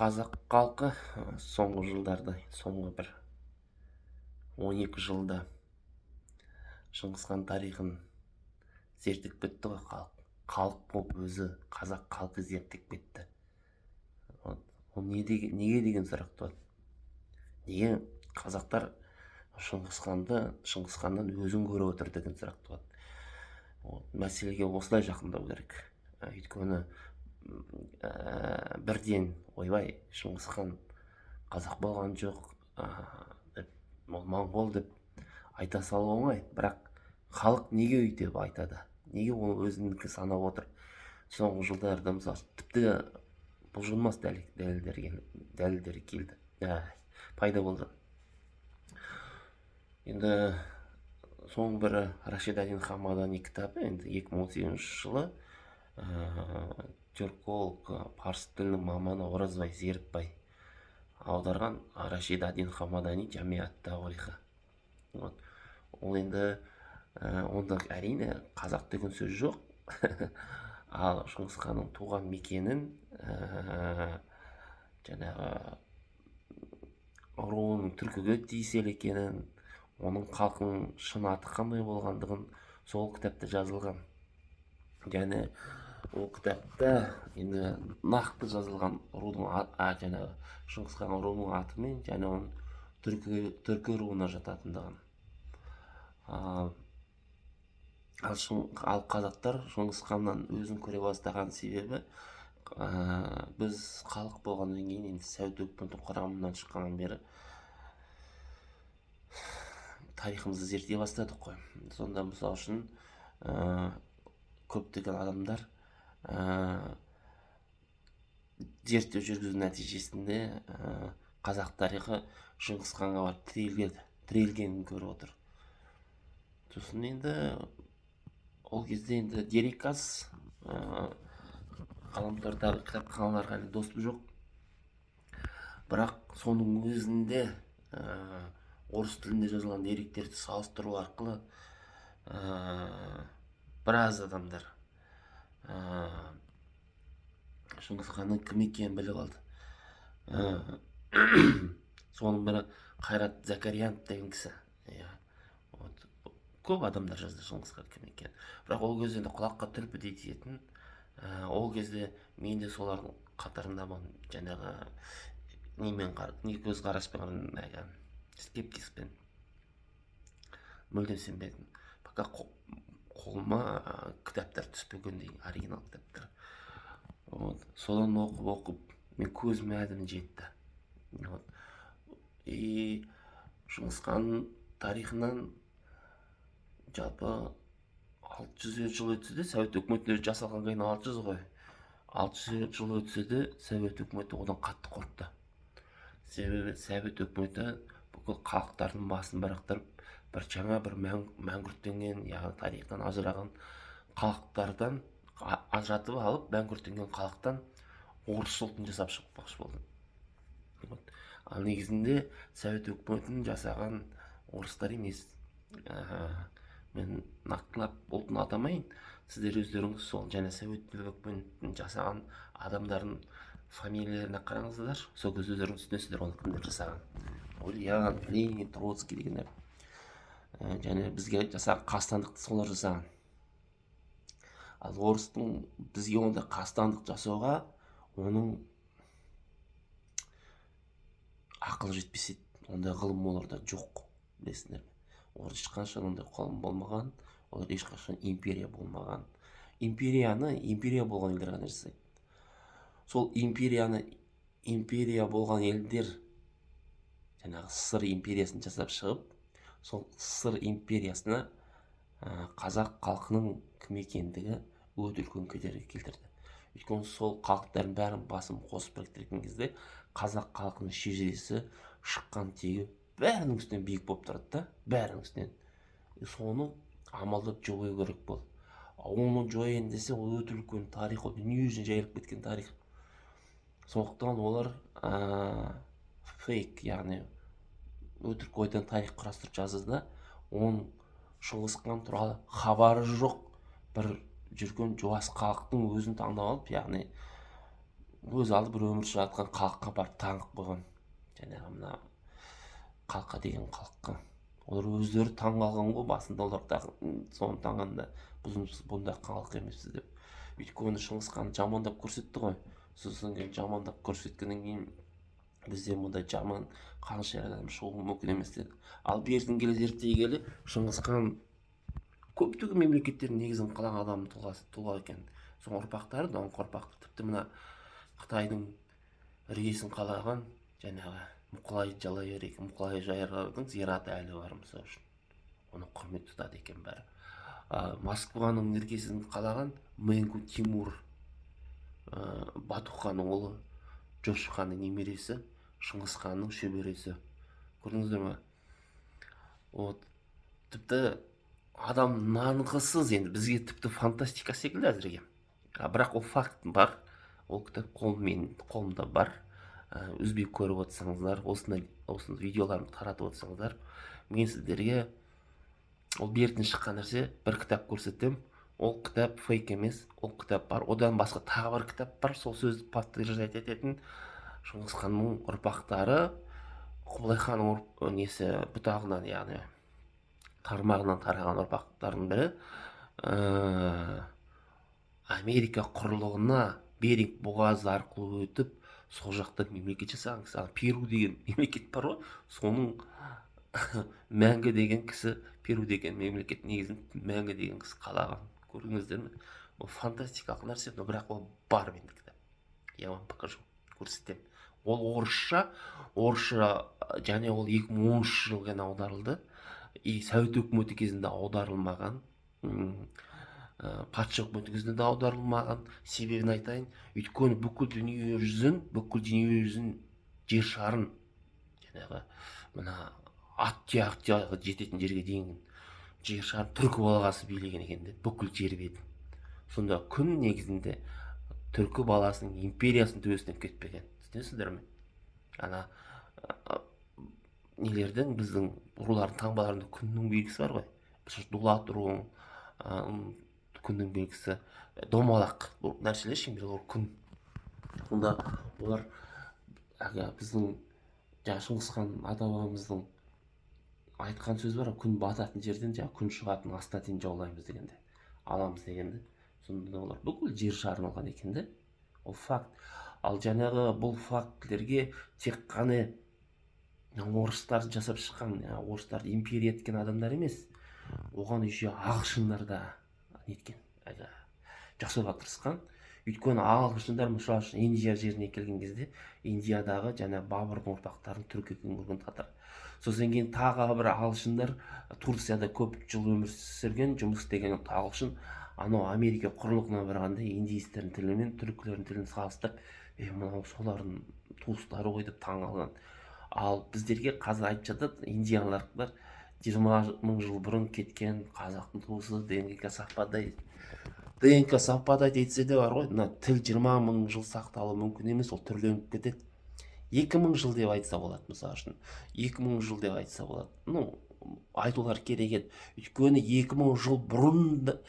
Қазақ халқы соңғы жылдарда, соңғы бір 12 жылда Шыңғыс хан тарихын зерттеп кетті ғой халық. Халық болып өзі қазақ халқы зерттеп кетті. Вот. Ол не деген, неге деген сұрақ туады. Неге қазақтар Шыңғыс ханды, Шыңғыс ханнан өзін көріп отыр деген сұрақ туады. Вот. Мәселеге осылай жақындау керек. Өйткені бірден «Ойбай, Шыңғыс хан қазақ болған жоқ, деп, ол моңғол» деп айта салу оңай. Бірақ халық неге өйтіп айтады, неге оны өзінікі санап отыр? Соңғы жылдарда, мысалы, тіпті бұлжылмас дәлелдер келді, пайда болды. Енді соның бірі Рашид ад-Дин Хамадани кітабы. Енді 2018 жылы түрколог, парсы тілінің маманы Оразбай Зерікбай аударған Рашид ад-Дин Хамадани Жами ат-Тауарихы. Вот. Ол енді онда, әрине, қазақ деген сөз жоқ, ал Шыңғыс ханның туған мекенін, жаңағы руының түркіге тиеселі екенін, оның халқының шын аты қандай болғандығын сол кітапта жазылған. Және ол кітапта енді нақты жазылған рудың, жаңағы Шыңғыс хан руының атымен және оның түркі руына жататындығын. Ал қазақтар Шыңғыс ханнан өзін көре бастаған себебі, біз халық болғаннан кейін, енді Совет өкіметінің құрамынан шыққаннан бері тарихымызды зерттей бастадық қой. Сонда, мысалы үшін, көптеген адамдар зерттеу жүргізу нәтижесінде қазақ тарихы Шыңғыс ханға барып тірелгенін көріп отыр. Сосын енді ол кезде енді дерек аз, ғаламтордағы кітапханаларға әлі доступ жоқ. Бірақ соның өзінде орыс тілінде жазылған деректерді салыстыру арқылы біраз адамдар Шыңғыс ханның кім екенін біліп алды. Соның бірі Қайрат Закарьянов деген кісі, иә. Вот, көп адамдар жазды Шыңғыс хан кім екенін, бірақ ол кезде енді құлаққа түрпідей тиетін. Ол кезде мен де солардың қатарында болдым. Жаңағы немен, не көзқараспен қарадым, әлгі скептикпен, мүлдем сенбедім, пока қолыма кітаптар түспегенде, оригинал кітаптар. Вот, содан оқып оқып мен көзіме әдемі жетті. Вот, и Шыңғыс хан тарихынан жалпы 600 жыл өтсе де, Совет өкіметі жасалған кейін 600 ғой, 600 жыл өтсе де, Совет өкіметі одан қатты қорықты. Себебі Совет өкіметі бүкіл халықтардың басын біріктіріп, бір жаңа бір мәңгүрттенген, яғни тарихтан ажыраған халықтардан ажыратып алып, мәңгүрттенген халықтан орыс ұлтын жасап шықпақшы болды. Вот. Ал негізінде Совет өкіметін жасаған орыстар емес. Мен нақтылап ұлтын атамайын, сіздер өздеріңіз сол және Совет өкіметін жасаған адамдардың фамилияларына қараңыздар, сол кезде өздеріңіз түсінесіздер оны кімдер жасаған: Ульянов, Ленин, Троцкий дегендер. Және бізге жасаған қастандықты солар жасаған. Ал орыстың бізге ондай қастандық жасауға оның ақылы жетпес еді, ондай ғылым оларда жоқ, білесіңдер ме? Олар ешқашан ондай ғылым болмаған, олар ешқашан империя болмаған. Империяны империя болған елдер ғана жасайды. Сол империяны империя болған елдер жаңағы СССР империясын жасап шығып, сол СССР империясына қазақ халқының кім екендігі өте үлкен кедергі келтірді. Өйткені сол халықтардың бәрін басын қосып біріктірген кезде қазақ халқының шежіресі, шыққан тегі бәрінің үстінен биік болып тұрады да, бәрінің үстінен. И соны амалдап жою керек болды. Ал оны жояйын десе, ол өте үлкен тарих, ол дүниежүзіне жайылып кеткен тарих. Сондықтан олар фейк, яғни өтірік ойдан тарих құрастырып жазды да, оның Шыңғыс хан туралы хабары жоқ бір жүрген жуас халықтың өзін таңдап алып, яғни Өз алды бір өмір сүріп жатқан халыққа барып таңып қойған, жаңағы мына Қалқа деген халыққа. Олар өздері таң қалған ғой басында. Олар соны таңғанда, біз бұндай халық емеспіз деп. Өйткені Шыңғыс хан жамандап көрсетті ғой. Сосын кейін жамандап көрсеткеннен кейін, бізде мұндай жаман қаншер адам шығуы мүмкін емес деді. Ал бертін келе зерттей келе, Шыңғыс хан көптеген мемлекеттердің негізін қалаған адам, тұлғасы, тұлға екен. Соның ұрпақтары, даңқ ұрпақты. Тіпті мына Қытайдың іргесін қалаған жаңағы Мұқылай Жалайыр екен. Мұқылай Жалайырдың зираты әлі бар, мысалы үшін, оны құрмет тұтады екен бәрі. Москваның іргесін қалаған Менгу Тимур, Бату ханның ұлы, Жошы ханның немересі, Шыңғыс ханның шөбересі. Көрдіңіздер ме? Вот, тіпті адам нанғысыз енді бізге, тіпті фантастика секілді әзірге, бірақ ол факт бар. Ол кітап қолмен қолымда бар. Үзбей көріп отырсаңыздар, осындай осындай видеоларымды таратып отырсаңыздар, мен сіздерге ол бертін шыққан нәрсе, бір кітап көрсетемін. Ол кітап фейк емес, ол кітап бар. Одан басқа тағы бір кітап бар, сол сөзді подтверждать ететін. Шыңғыс ханның ұрпақтары Құбылай ханның несі, бұтағынан, яғни тармағынан тараған ұрпақтардың бірі Америка құрлығына Беринг бұғазы арқылы өтіп, сол жақта мемлекет жасаған кісі. Ана Перу деген мемлекет бар ғой, соның Мәңгі деген кісі, Перу деген мемлекет негізін Мәңгі деген кісі қалаған. Көрдіңіздер ме? Ол фантастикалық нәрсе, но бірақ ол бар менде кітап. Я вам покажу, көрсетемін. Ол орысша және ол 2010 жылы ғана аударылды и Совет өкіметі кезінде аударылмаған, патша өкіметі кезінде де аударылмаған. Себебін айтайын: өйткені бүкіл дүние жүзін, жер шарын, жаңағы мына ат тұяғы жететін жерге дейін жер шарын түркі баласы билеген екен де, бүкіл жер бетін. Сонда күн негізінде түркі баласының империясының төбесінен кетпеген, түсінесіздер ме? Ана нелердің, біздің рулардың таңбаларында күннің белгісі бар ғой. Мысалы, дулат руының күннің белгісі домалақ нәрселер, шеңбер, ол күн. Сонда олар әлгі біздің жаңағы Шыңғыс хан ата бабамыздың айтқан сөзі бар ғой: күн бататын жерден жаңағы күн шығатын астына дейін жаулаймыз дегенде, аламыз дегенде. Сонда олар бүкіл жер шарын алған екен де. Ол факт. Ал жаңағы бұл фактілерге тек қана орыстар жасап шыққан, орыстарды империя еткен адамдар емес, оған еще ағылшындар да неткен, әлгі жасауға тырысқан. Өйткені ағылшындар, мысалы үшін, Индия жеріне келген кезде Индиядағы жаңа Бабырдың ұрпақтарын түрік екенін көрген, татар. Сосын кейін тағы бір ағылшындар, Турцияда көп жыл өмір сүрген, жұмыс істеген ағылшын, анау Америка құрлығына барғанда индейцтердің тілі мен түркілердің тілін салыстырып, е, мынау солардың туыстары ғой деп таң қалған. Ал біздерге қазір айтып жатады: индиялықтар 20 000 жыл бұрын кеткен, қазақтың туысы, ДНК совпадает. ДНК совпадать етсе де бар ғой, мына тіл 20 000 жыл сақталуы мүмкін емес, ол түрленіп кетеді. 2000 жыл деп айтса болады, мысалы үшін, 2000 жыл деп айтса болады. Ну, айтулар керек еді. Өйткені 2000 жыл бұрын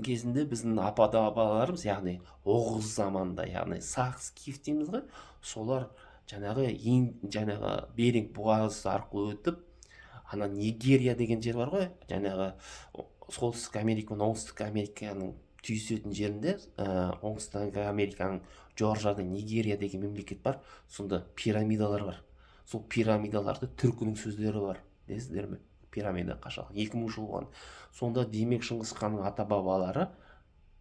кезінде біздің ата бабаларымыз, яғни оғыз заманында, яғни сақ, скиф дейміз ғой, солар жаңағы ең жаңағы Беринг бұғазы арқылы өтіп, ана Нигерия деген жер бар ғой, жаңағы Солтүстік Америка мен Оңтүстік Американың түйісетін жерінде, Оңтүстік Американың Джорджияда Нигерия деген мемлекет бар. Сонда пирамидалар бар. Сол пирамидаларда түркінің сөздері бар, білесіздер ме? Пирамида қашалған, 2000 жыл болған. Сонда демек, Шыңғыс ханның ата бабалары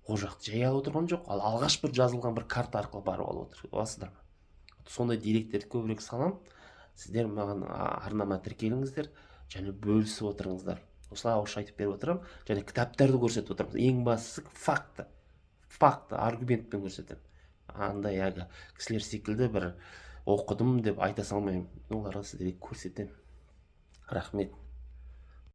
ол жақты жай алып отырған жоқ, ал алғаш бір жазылған бір карта арқылы барып алып отыр. Аласыздар ма? Сондай деректерді көбірек саламын. Сіздер маған арнама тіркеліңіздер және бөлісіп отырыңыздар. Осылай ауызша айтып беріп отырамын және кітаптарды көрсетіп отырамын. Ең бастысы факті, факті аргументпен көрсетемін. Андай әлгі кісілер секілді бір оқыдым деп айта салмаймын, оларға сіздерге көрсетемін. Рахмет.